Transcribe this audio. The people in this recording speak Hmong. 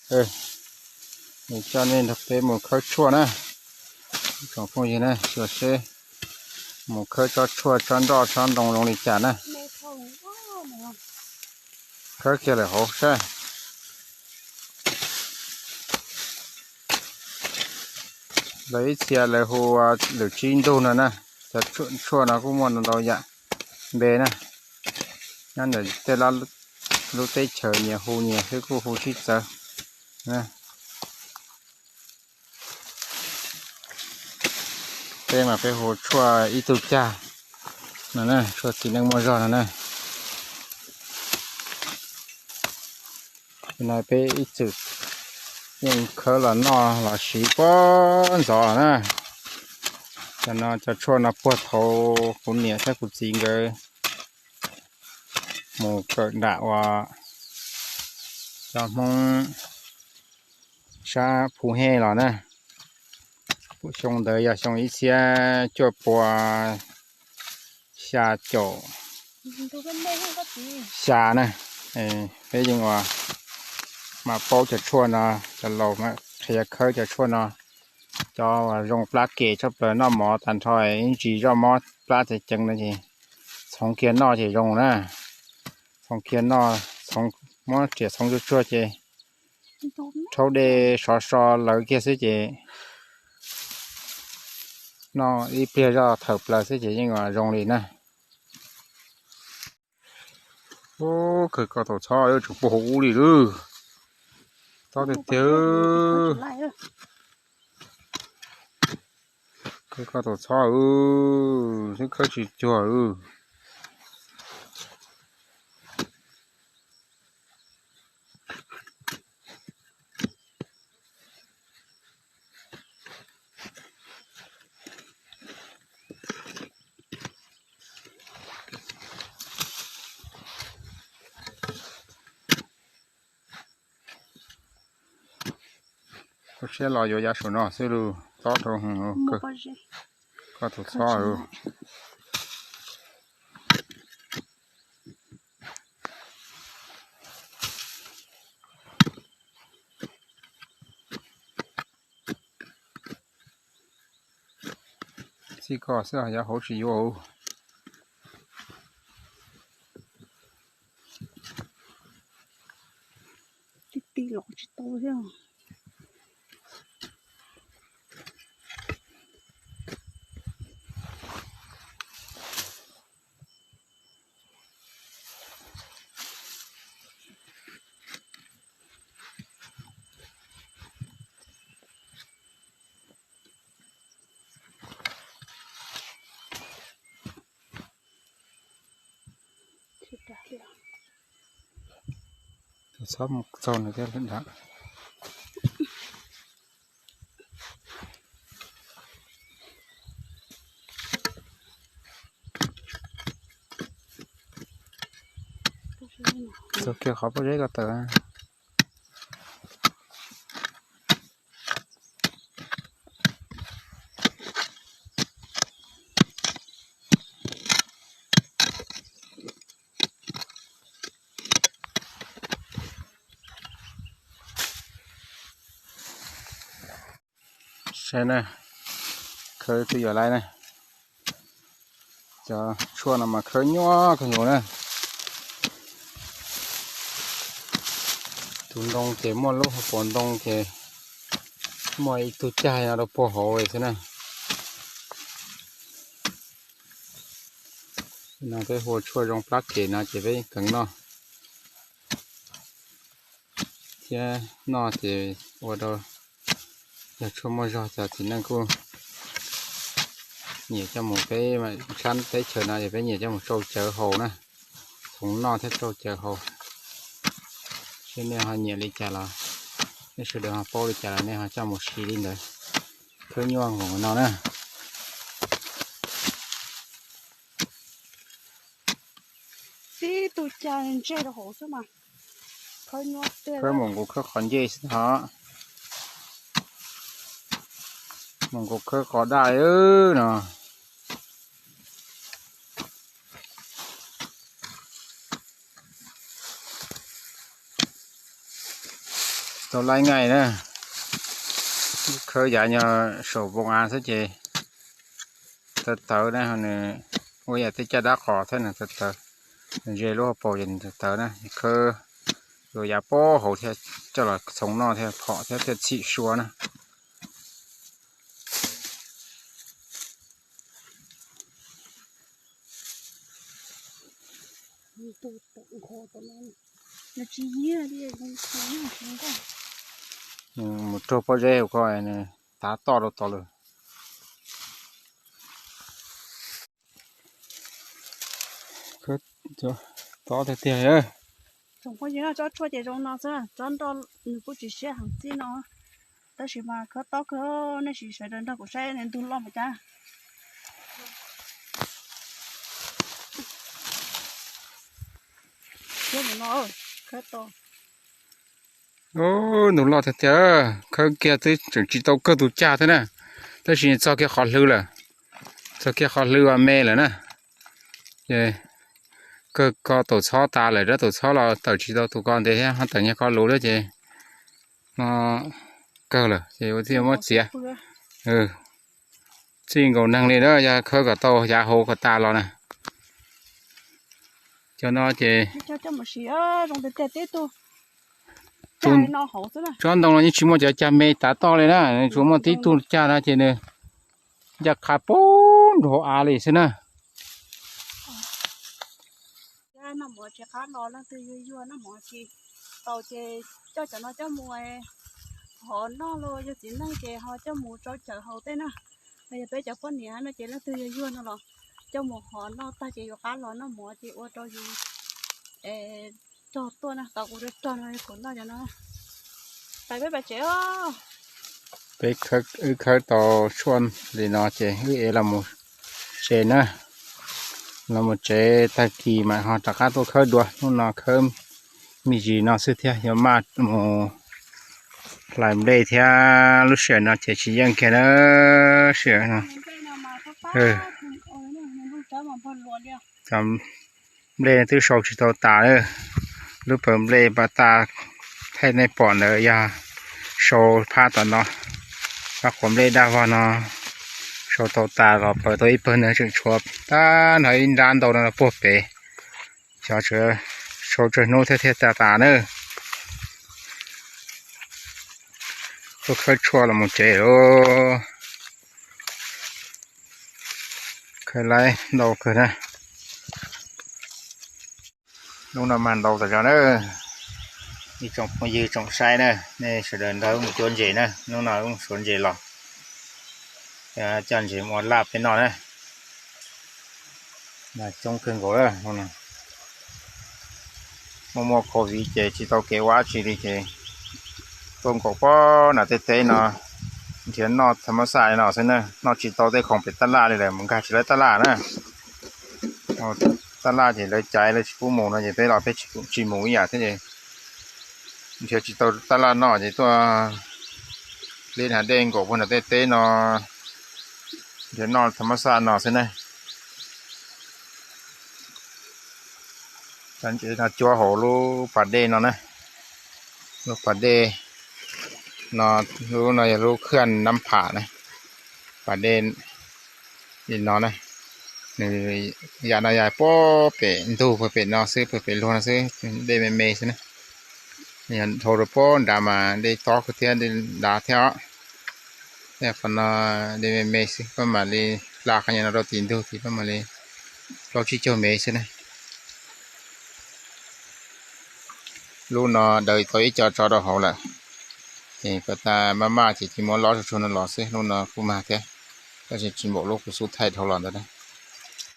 Coj nej nrog peb mus khawb tshuaj na. Tsoom phooj ywg na, xyuas seb mus khawb tsob tshuaj tsob nroj tsob ntoo zoo li cas na. Khawb kiag lawm hauv saib. Lawv ib txhia lawv hu lwm tsib ntug no na. Cov tshuaj no kuj muaj ntau yam npe na. Nyob ntawm tej lub teb chaws nyias hu nyias xwb kuj hu sib txawv. Peb mas peb hu tshuaj ib tug cag no na, tshuaj txiv neej muaj zog no na. No peb ib txwm yeej khawb los noj los siv puag ntxov na. Cov no cov tshuaj no puag thaum kuv niam thiab kuv txiv nkawd mus kawm nram uas cov Hmoob sab Phu Hej los na. Xyoo ntawd yog xyoo ib txhiab cuaj pua xya caum xya na. Peb yeej ua mam paub cov tshuaj no, cov laus qhia khawb cov tshuaj no. Cov uas zoo plab kem tshaj plaws noj mov tag nrho ib ntsis zoj mob plab txawv ceev no ces txhoov kiag noj ces zoo na. Txhoov kiag noj, muab riam txhoov tsuag tsuag ces rhaub dej sov so lawv kiag xwb ces noj ib pliag zoj thawm plaws xwb ces yeej zoo li na. Kawg koj tau txhob tseem puag hauv ub li lawm. Tob tiag tiag. Kawg koj tau txhob, xwb khawb tsis cuag. Koj siab los yuav yav saum no xwb lus tob rau. Koj tus txhob. Txij koj xwb yav hauv tsis yuav. Tib tib los tsis tau thiab. Txhob mus txog nws thiab lawm ntag. Txog kiag qhov pob zeb ko tawm. Saib na, khawb twb yuav lawm na. Cov tshuaj no mas khawb nyuaj kawg nkaus na. Tus ntoo ces muaj lub hauv paus ntoo ces muaj ib tug cag no rau puag hauv xwb na. No peb hu tshuaj zoo plab kem no ces peb kheev noj thiab noj ces ua rau yog tshuaj muaj zog ces txiv neej kuj nyiam coj mus, peb sab teb chaws no ces peb nyiam coj mus tsau cawv haus na, txhoov noj thiab tsau cawv haus. Seb nej ho nyiam li cas los nej sawv daws ho paub li cas los nej ho coj mus siv li ntawd. Khawb nyuaj nkaus no na. Tib tug cag ntseg rau hauv xwb mas khawb nyuaj tiag. Khawb mus nkaus khawb qhov ncej xwb hos. Mus nkaus khawb qhov daj no. Tau laib nqaij na, khawb yav nyob saum npoo av xwb ces tawv tawv na, nws ua yam tej caj dab qos thiab nws tawv tawv, nws ze lub hauv paus ces nws tawv tawv na, khawb yuav yav pob hauv thiab coj los txhoov noj thiab phom thiab thiaj txhim sua na. Mus raug pob zeb hauv ko, nws tav toj rau tod lawm. Tob tiag tiag. Tsob tshuaj ces zoo no xwb, tsob nroj nws kuj tsis siab heev txij no, tab sis mas khawb tob kawg. Nej sim sawv daws nrog kuv saib ntug loj npaum cas. Ntug loj tiag tiag, khawb kiag twb tseem tsis tau kawg tus cag thiab na, tab sis txog kiag qhov hlwb lawm, txog kiag qhov hlwb uas me lawm na. Ces kawg ko taum txhob tas lawm, rab taum txhob los tawm tsis tau tus ko ntev thiab, ho tawm nyuag ko luv thiab ces no kawg lawm ces ua thiaj muab txiav. Txij nkaus neeg li na, yog khawb kom tau yav hauv kom tas los na. Cov no ces tsob ntoo no yeej tsis muaj cov cag me tav toj li na, tsuas muaj tib tug cag no ces nws ncaj qha pub nrug hauv av li xwb na. Noj mov tsis qab los, leej twg yuag yuag noj mov tsis tau ces coj cov no coj mus hov noj los yog txiv neej ces ho coj mus rau cawv haus tej na. Yog peb cov poj niam no ces leej twg yuag yuag no los coj mus hov noj tag ces yuav qab los noj mov ces ua rau yus rog tuaj na, tau kuv rog rog no kuv noj cov no. Pais peb pais tsev os. Peb wb khawb tau tshuaj li no ces wb ev los mus tsev na. Los mus tsev tag kis mas ho rov qab tuaj khawb dua, hnub no khawb me ntsis no xwb thiab yuav maj mus hlais nplej thiab, lub sij hawm no ces tsis yeej kiag na, sij hawm no. Nplej twb sau tsis tau tas lawm, lub pawg nplej pas tas thaij nej pom ntawd yog sau phab tom no, phab quav nplej daj vog no sau tau tas los pawg tau ib pawg ntawd tseem tshuav tag nrho ib nrab ntau no puag pem. Xyov sau tsawg hnub thiaj thiaj tas tas na. Tuaj khawb tshuaj los mus tsev lawm. Khawb laib ntau kawg na. Hnub no mag ntau tas zog na. Ib tsoom phooj ywg tsoom saib na, nej sawv daws nrog wb mus cuab ntses na, hnub no wb mus suav ntses los coj ntses mus ua laj peb noj na. Coob kawg nkaus. Muaj muaj covid ces tsis tau kev ua dab tsi li ces tuaj nkaum pog nram tej teb no, nrhiav noj tha mab xaj li no xwb na, noj tsis tau tej khoom pem tab laj li lawm mus nkag tsis lawv tab laj na. Tab laj ces lawv caiv lawv tsis pub mus no ces peb los peb tsis mus ib yam thiab ces nrhiav tsis tau tab laj noj ces tuaj li nram dej nkaum pog nram tej teb no, nrhiav noj tha mab xaj no xwb na. Cov ntses no cuab hauv lub pas dej no na. Lub pas dej no, lub no yog lub khaj nab pham na. Pas dej li no na, nws yam no yog puag pem ntug puag pem no xwb, puag pem luag no xwb, dej me me xwb na. Yog dhau rau puag nrad mas dej tob kawg thiab, dej dav thiab os. Tej qhov no dej me me xwb, koj mam li hla qhov no rau tim ntug tid koj mam li plaub tsib caug mev xwb na. Lub no daws tau ib co tso rau hauv lawm, ces kom tas maj maj ces cia muab lob tsuag tsuag no los xwb. Lub no kuj mag thiab, tab sis tsis npaum lub kuv xub thaij dhau los ntawd na.